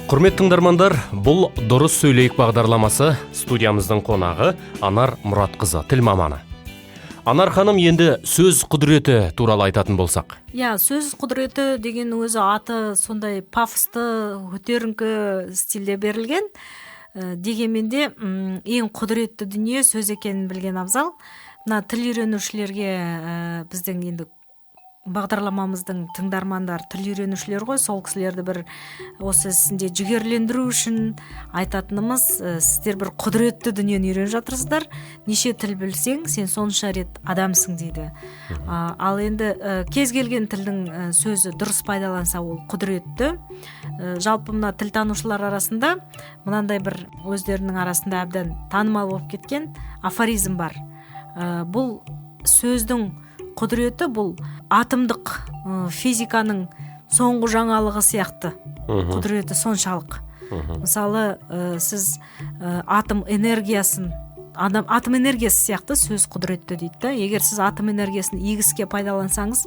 Құрметті тыңдармандар, бұл «Дұрыс сөйлейік» бағдарламасы. Студиямыздың қонағы Анар Мұратқызы, тіл маманы. Анар ханым, енді сөз құдіреті туралы айтатын болсақ. Иә, сөз құдіреті деген өзі аты сондай пафосты, көтеріңкі стильде берілген. Дегенмен де ең құдіретті дүние сөз екенін білген абзал. Мына тіл үйренушілерге, біздің енді бағдарламамыздың тыңдармандары тіл үйренушілер ғой, сол кісілерді бір осы ісінде жігерлендіру үшін айтатынымыз: сіздер бір құдіретті дүниені үйреніп жатырсыздар. Неше тіл білсең, сен сонша рет адамсың дейді. Ал енді кез келген тілдің сөзі дұрыс пайдаланса, ол құдіретті. Жалпы мына тілтанушылар арасында мынандай бір өздерінің арасында әбден танымал болып кеткен афоризм бар. Бұл сөздің құдіреті, бұл атомдық физиканың соңғы жаңалығы сияқты, құдіреті соншалық. Мысалы, сіз атом энергиясын, адам атом энергиясы сияқты сөз құдіретті дейді да. Егер сіз атом энергиясын игі іске пайдалансаңыз,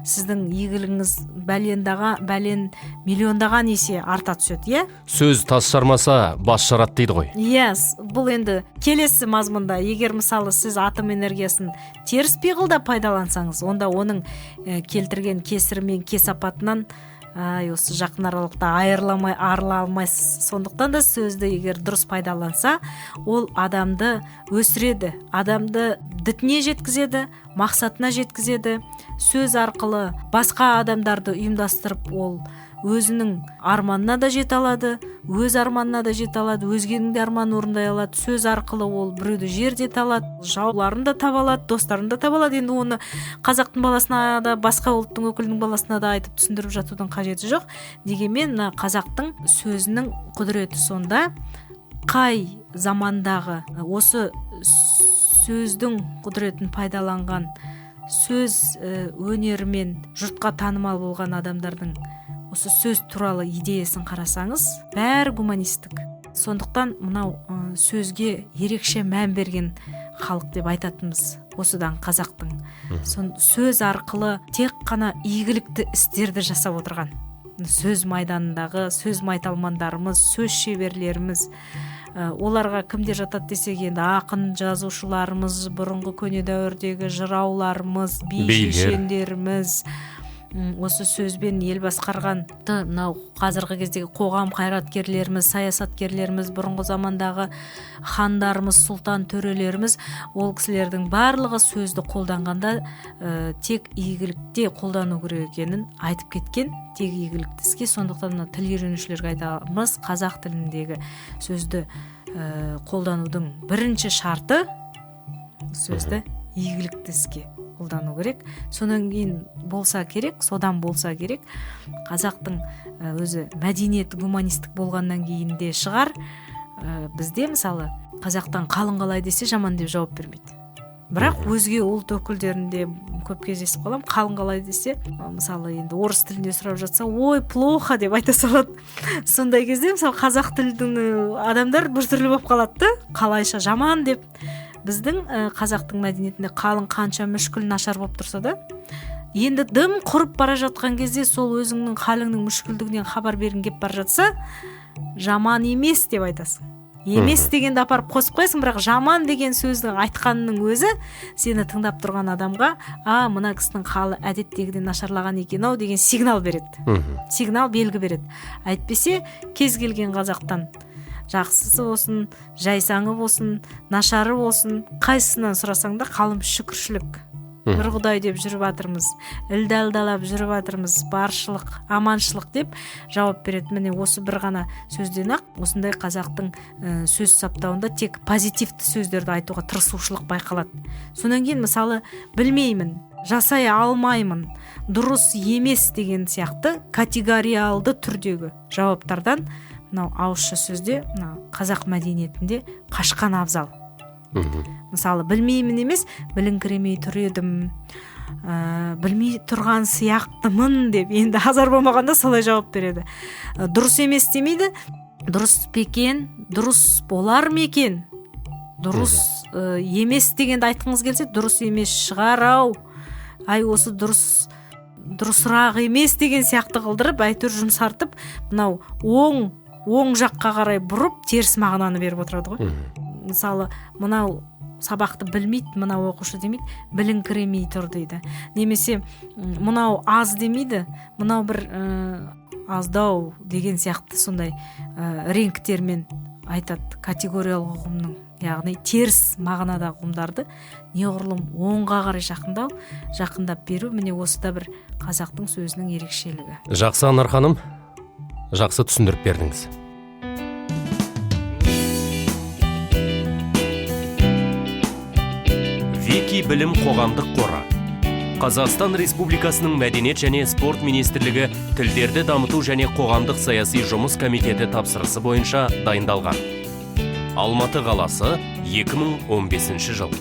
сіздің игілігіңіз бәлен миллиондаған есе арта түседі, иә. Сөз тас жармаса, бас жарады дейді ғой. Иә, бұл енді келесі мазмұнда. Егер, мысалы, сіз атом энергиясын теріс пиғылда пайдалансаңыз, онда оның келтірген кесірі мен кесапатынан, ай, осы жақын аралықта айырыла арыла алмайсыз. Сондықтан да сөзді егер дұрыс пайдаланса, ол адамды өсіреді, адамды дітіне жеткізеді, мақсатына жеткізеді. Сөз арқылы басқа адамдарды ұйымдастырып, ол өзінің арманына да жете алады, өз арманына да жете алады, өзгенің де арманын орындай алады. Сөз арқылы ол біреуді жерде алады, жауларын да таба алады, достарын да таба алады. Енді оны қазақтың баласына да, басқа ұлттың өкілінің баласына да айтып түсіндіріп жатудың қажеті жоқ. Дегенмен мына қазақтың сөзінің құдіреті сонда, қай замандағы осы сөздің құдіретін пайдаланған, сөз өнерімен жұртқа танымал болған адамдардың осы сөз туралы идеясын қарасаңыз, бәрі гуманистік. Сондықтан мынау сөзге ерекше мән берген халық деп айтатынбыз осыдан қазақтың. Сөз арқылы тек қана игілікті істерді жасап отырған сөз майданындағы сөз майталмандарымыз, сөз шеберлеріміз, оларға кімдер жатады десек, енді ақын жазушыларымыз, бұрынғы көне дәуірдегі жырауларымыз, би Билер. шешендеріміз, осы сөзбен ел басқарған мынау қазіргі кездегі қоғам қайраткерлеріміз, саясаткерлеріміз, бұрынғы замандағы хандарымыз, сұлтан төрелеріміз, ол кісілердің барлығы сөзді қолданғанда тек игілікте қолдану керек екенін айтып кеткен, тек игілікті іске. Сондықтан мына тіл үйренушілерге айтамыз: қазақ тіліндегі сөзді қолданудың бірінші шарты — сөзді игілікті іске қолдану керек. Содан кейін болса керек, содан болса керек, қазақтың өзі мәдениеті гуманистік болғаннан кейін де шығар, бізде, мысалы, қазақтан «Қалың қалай?» десе, «Жаман» деп жауап бермейді. Бірақ өзге ұлт өкілдерінде көп кездесіп қаламын, «Қалың қалай?» десе, мысалы, енді орыс тілінде сұрап жатса, «Ой, плохо» деп айта салады. Сондай кезде, мысалы, қазақ тілдің адамдар біртүрлі болып қалады да, қалайша жаман деп. Біздің қазақтың мәдениетінде қалың қанша мүшкіл, нашар болып тұрса да, енді дым құрып бара жатқан кезде, сол өзіңнің халіңнің мүшкілдігінен хабар бергің келіп бара жатса, «Жаман емес» деп айтасың. «Емес» дегенді апарып қосып қоясың, бірақ «жаман» деген сөздің айтқанының өзі сені тыңдап тұрған адамға «А, мына кісінің халі әдеттегіден нашарлаған екен ау» деген сигнал береді, сигнал, белгі береді. Әйтпесе кез келген қазақтан, жақсысы болсын, жайсаңы болсын, нашары болсын, қайсысынан сұрасаң да, «Қалым шүкіршілік, бір құдай деп жүріп жатырмыз, ілдалдалап жүріп жатырмыз, баршылық, аманшылық» деп жауап береді. Міне, осы бір ғана сөзден ақ осындай қазақтың сөз саптауында тек позитивті сөздерді айтуға тырысушылық байқалады. Содан кейін, мысалы, «білмеймін», «жасай алмаймын», «дұрыс емес» деген сияқты категориалды түрдегі жауаптардан мынау ауызша сөзде, мына қазақ мәдениетінде қашқан абзал. Мысалы, «білмеймін» емес, «біліңкіремей тұр едім», білмей тұрған сияқтымын» деп, енді азар болмағанда солай жауап береді. «Дұрыс емес» демейді, «дұрыс па екен», «дұрыс болар ма екен». «Дұрыс емес» дегенді айтқыңыз келсе, «дұрыс емес шығар ау», ай, осы дұрыс, дұрысырақ емес деген сияқты қылдырып, әйтеуір жұмсартып, мынау оң Оң жаққа қарай бұрып, теріс мағынаны беріп отырады ғой. Мысалы, мынау сабақты білмейді мынау оқушы демейді, біліңкіремей тұр дейді. Немесе мынау аз демейді, мынау бір аздау деген сияқты, сондай реңктермен айтады категориялық ұғымның, яғни теріс мағынадағы ұғымдарды неғұрлым оңға қарай жақындап беру. Міне, осы да бір қазақтың сөзінің ерекшелігі. Жақсы, Анар ханым, жақсы түсіндіріп бердіңіз. Вики білім қоғамдық қоры, Қазақстан Республикасының Мәдениет және спорт министрлігі, Тілдерді дамыту және қоғамдық саяси жұмыс комитеті тапсырысы бойынша дайындалған. Алматы қаласы, 2015 жыл.